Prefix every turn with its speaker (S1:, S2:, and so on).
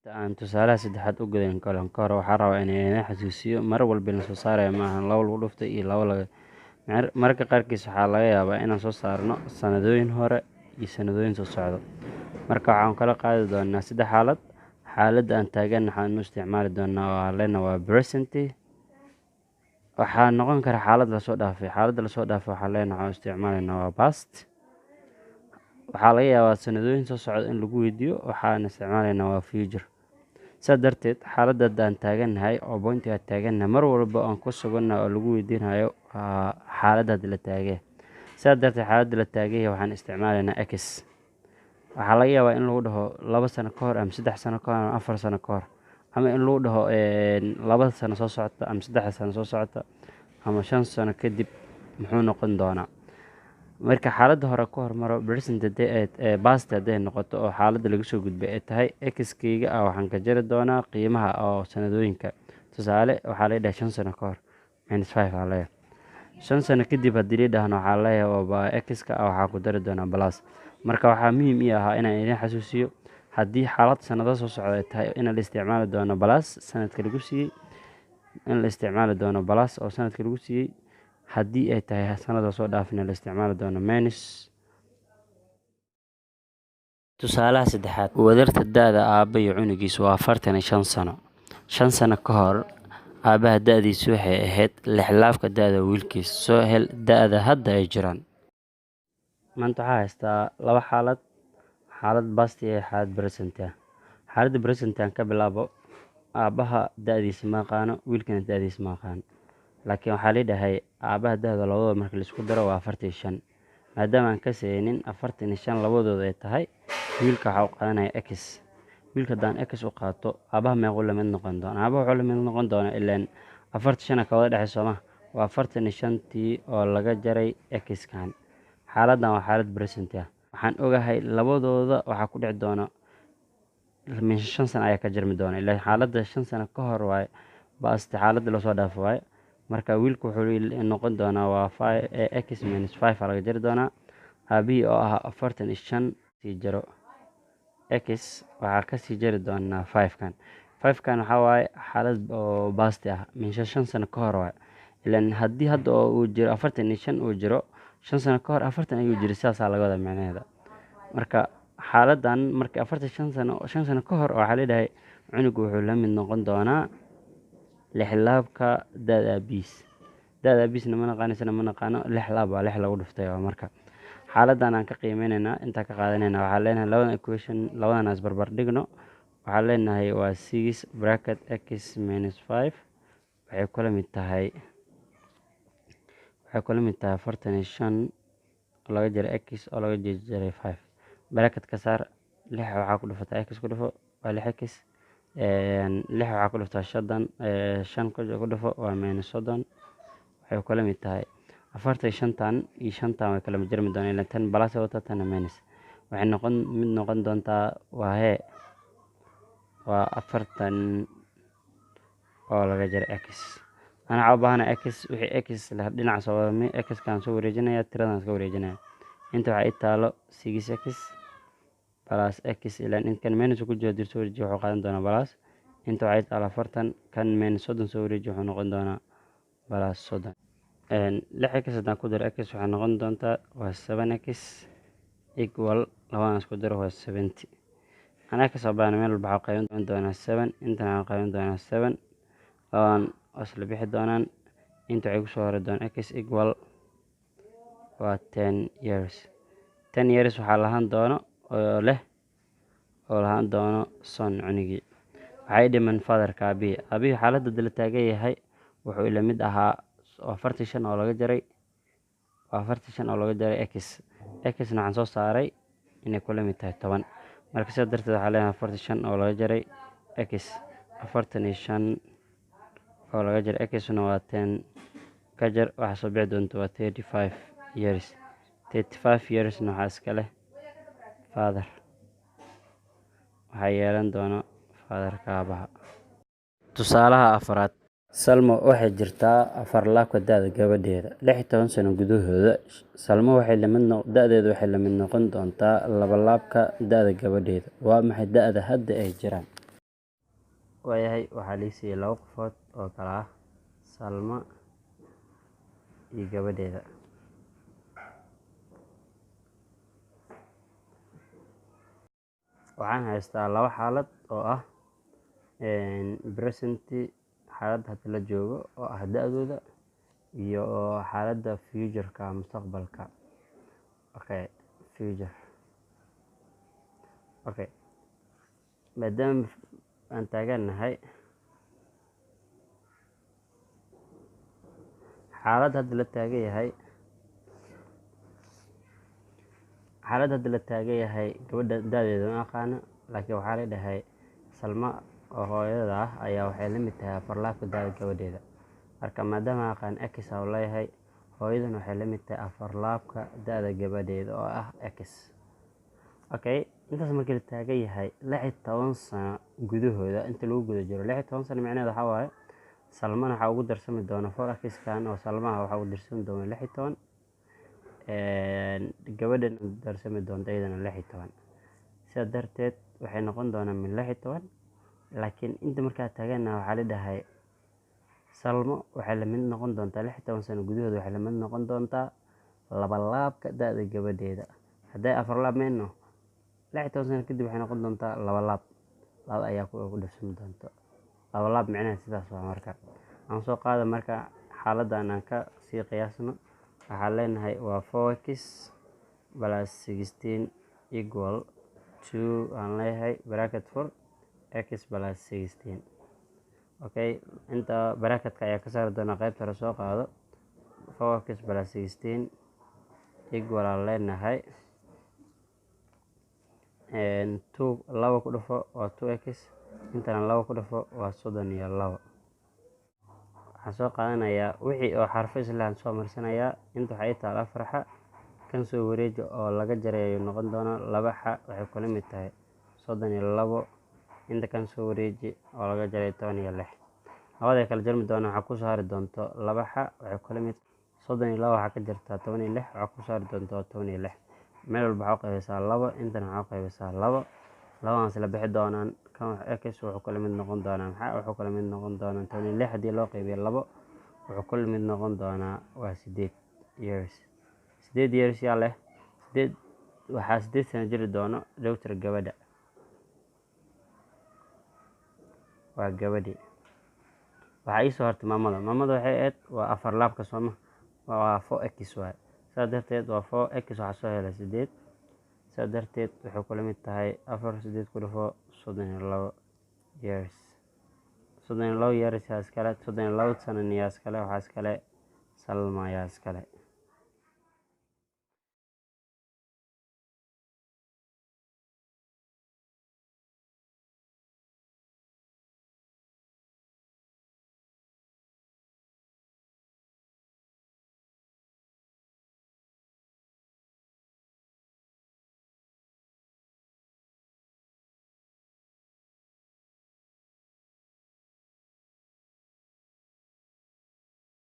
S1: Aan tusaalaha saddexaad u gudayn kalan ka hor, waxaan rabaa inaan idin xasuusiyo: mar walba la soo saarayo ma ahan labo lagu dhuftay iyo labo laga. Mararka qaarkiis waxaa laga yaabaa inaan soo saarno sanadooyin hore iyo sanadooyin soo socdo. Marka waxaan kala qaadi doonaa saddex xaalad. Xaaladda aan taagan waxaan u isticmaali doonaa waa lena waa present. Waxaa noqon kara xaalad lasoo dhaafay. Xaaladda lasoo dhaafay waxaan leenahay waxaan u isticmaalaynaa waa past. Waxaa laga yaabaa sanadooyin soo socda in lagu weydiiyo, waxaan isticmaalaynaa waa future. Saa darteed, xaaladda haddaan taagannahay oo pointiga taagannahay, mar walba aan ku sugannahay oo lagu weydiinayo waa xaaladda hadda la taagay. Saa darteed, xaaladda la taagay waxaan isticmaalaynaa x. Waxaa laga yaabaa in lagu dhaho 2 sano ka hor ama 3 sano ka hor ama 4 sano ka hor, ama in lagu dhaho 2 sano soo socota ama 3 sano soo socota ama 5 sano kadib muxuu noqon doonaa. Marka xaaladda hore ku hormaro, present hadday past hadday noqoto oo xaaladda laga soo gudbay ay tahay, x-kayga ah waxaan ka jari doonaa qiimaha oo sanadooyinka. Tusaale, waxaa la dhahay 5 sano ka hor, minus 5 aa leeyahay. 5 sano kadib haddii la dhahno, waxaa leeyahay waa x-ka ah waxaa ku dari doonaa plus. Marka waxaa muhiim ii ahaa inaan idin xasuusiyo, haddii xaalad sanado soo socda ay tahay, in la isticmaali doono plus sanadka lagu siiyey, in la isticmaali doono plus oo sanadka lagu siiyey. Haddii ay tahay sanada soo dhaafina, la isticmaali doono minus. Tusaalaha saddexaad: wadarta da'da aabba iyo cunugiisu waa 45 sano. 5 sano ka hor, aabbaha da'diisu waxay ahayd lixlaabka da'da wiilkiisa. Soo hel da'da hadda ay jiraan. Maanta waxaa haystaa laba xaalad: xaalad past iyo xaalad present ah. Xaaladda present aan ka bilaabo. Aabbaha da'diisa ma aqaano, wiilkana da'diisa ma aqaano, laakiin waxaa la dhahay aabbaha da'da labadooda marka la isku daro waa 45. Maadaama aan ka saynin 45 labadooda ay tahay, wiilka waxaa u qaadanaya x. Wiilka haddaan x u qaato, aabaha meequu lamid noqon doona? Aabaha wuxuu lamid noqon doonaa, ilaan 45 ka wada dhexey sooma, waa 45-tii oo laga jaray x-kan. Xaaladdan waa xaalad present ah. Waxaan ogahay labadooda waxaa ku dhici doona min 5 sano ayaa ka jarmi doona, ilaa xaaladda 5 sano ka hor waaye, past xaaladda lasoo dhaafo waaye. Marka wiilku wuxuu noqon doonaa waa x minus five aa laga jari doonaa. Aabihii oo ahaa 45 sii jaro x, waxaa kasii jari doonaa five kan. Five kan waxaa waaye xaalad oo past ah, min 5 sano ka hor waaye. Ilaan haddii hadda oo uu jiro 45 uu jiro, 5 sano ka hor 40 ayuu jiray, sidaasaa laga wadaa micnaheeda. Marka xaaladan marka 45 sano, 5 sano ka hor, waxaa leedahay cunugu wuxuu la mid noqon doonaa lixlaabka da'da aabihiis. Da'da aabihiisna ma naqaano, isna ma naqaano. Lix laab waa lix lagu dhuftay. Waa marka xaaladan aan ka qiimeyneynaa, intaa ka qaadanayna, waxaa leenahay labadan equation, labadan aan isbarbar dhigno. Waxaan leenahay waa six bracket x minus five waxay kula mid tahay 45 oo laga jaray x oo laga jaray five. Bracket ka saar. Lix waxaa ku dhufataa x, ku dhufo, waa lix x. Lix waxaa ku dhuftaa sodon, shan ku dhufo, waa minus 30. Waxay kula mid tahay 45-tan iyo shantan way kala jarmi doonaan, ilaan tan plus wata, tanna minus. Waxay noqon mid noqon doontaa waa hee, waa 40 oo laga jaray x. Ana waxaa u baahana x. Wixii x leh dhinaca soo wada, x kaan soo wareejinaya, tiradan iska wareejinaya. Inta waxaa ii taalo six x plus x, ilaan inkan minus ku jiro, haddii soo wareejiyo wuxuu qaadan doonaa plus. Inta waxaa ii taalo 40, kan minus 30 soo wareejiyo, wuxuu noqon doonaa plus 30. Lix x haddaan ku daro x, waxay noqon doontaa waa seven x equal, labadan isku daro waa 70. Anaa kasoo baana meel walba waxaa qaybin doonaa seven, intana waxaa qaybin doonaa seven, labadan waa isla bixi doonaan. Inta waxay kusoo hori doonaa x equal waa 10 years. 10 years waxaa lahaan doono oo leh oo lahaan doono son cunugii. Waxay dhiman fatherka, aabihii. Aabihii xaaladda la taagan yahay wuxuu ila mid ahaa 45 oo laga jaray, waa 45 oo laga jaray x. Xna waxaan soo saaray inay kula mid tahay 10. Marka sidaa darteed waxaa leenahay 45 oo laga jaray x, 45 oo laga jaray xna waa 10, ka jar, waxaa soo bixi doonta waa 35 years. 35 yearsna waxaa iska leh father, waxaa yeelan doona fatherka, aabaha. Tusaalaha afraad: Salmo waxay jirtaa afar laabka da'da gabadheeda. 16 sano gudahooda, Salmo waxay lamid da'deedu waxay la mid noqon doontaa laba laabka da'da gabadheeda. Waa maxay da'da hadda ay jiraan? Waayahay, waxaa lii siiyey laba qofood oo kala ah Salma iyo gabadheeda. Waxaan haystaa laba xaalad oo ah present, xaaladda hadda la joogo oo ah da-dooda, iyo xaaladda future-ka, mustaqbalka. Okay, future. Okay, maadaama aan taagannahay xaaladda hadda la taagan yahay, xaaladda hadda la taagan yahay, gabadha da-deeda ma aqaano, laakiin waxaa la dhahay Salma oo hooyada ah ayaa waxay la mid tahay afar laabka da-da gabadheeda. Marka maadaama aqaan x aa leeyahay, hooyadan waxay la mid tahay afar laabka da-da gabadheeda oo ah x. Okay, intaas markii la taagan yahay 16 sano gudahooda, inta lagu guda jiro 16 sano, micnaheeda waxaa waaye Salmana waxaa ugu darsami doona four x kan oo Salmaha waxaa ugu darsami doona 16, gabadhan darsami doonta iyadana 16. Sidaa darteed waxay noqon doonaan min 16. Laakiin inta markaa taagana waxaa la dhahay Salmo waxay la mid noqon doontaa 16 sano gudahooda, waxay la mid noqon doontaa laba laabka da-da gabadheeda. Hadday afar laab meyno, 16 sano kadib waxay noqon doontaa laba laab, laba ayaa ku darsami doonto laba laab. Micnaha sidaas waa. Marka aan soo qaada, marka xaaladdan aan ka sii qiyaasno, waxaan leenahay waa four x plus 16 equal two aan leeyahay, bracket four x plus 16. Okay, inta bracketka ayaa ka saari doonaa, qaybta hore soo qaado. Four x plus 16 equal aan leenahay two, laba ku dhufo waa two x, intana laba ku dhufo waa 32. Waxaan soo qaadanayaa wixii oo xarfo islaan soo marsanayaa. Inta waxaa ii taal afar xa, kan soo wareeji oo laga jaray ayuu noqon doonaa. Laba xa waxay kula mid tahay 32. Inta kan soo wareeji oo laga jaray 16, labaday kala jarmi doona. Waxaa kusoo hari doonto laba xa waxay kula mid 32, waxaa ka jirtaa 16, waxaa kusoo hari doonto 16. Meel walba waxaa u qaybisaa labo, intana waxaa u qaybisaa labo, labadan isla bixi doonaan. Kan x wuxuu kula mid noqon doonaa, maxaa wuxuu kula mid noqon doonaa? 16 haddii loo qaybiyo labo wuxuu kula mid noqon doonaa waa 8 years. 8 years yaa leh 8? Waxaa 8 sano jiri doono daughter, gabadha, waa gabadhii. Waxaa iisoo hartay maamada. Maamada waxay ahayd waa afar laabka sooma? Waa four x waay. Saas darteed waa four x, waxaa soo helay 8. Saas darteed waxay kula mid tahay afar, 8 ku dhufo 32 years. 32 years yaa iskale? 32 sanan yaa iskale? Waxaa iskale Salma ayaa iskale.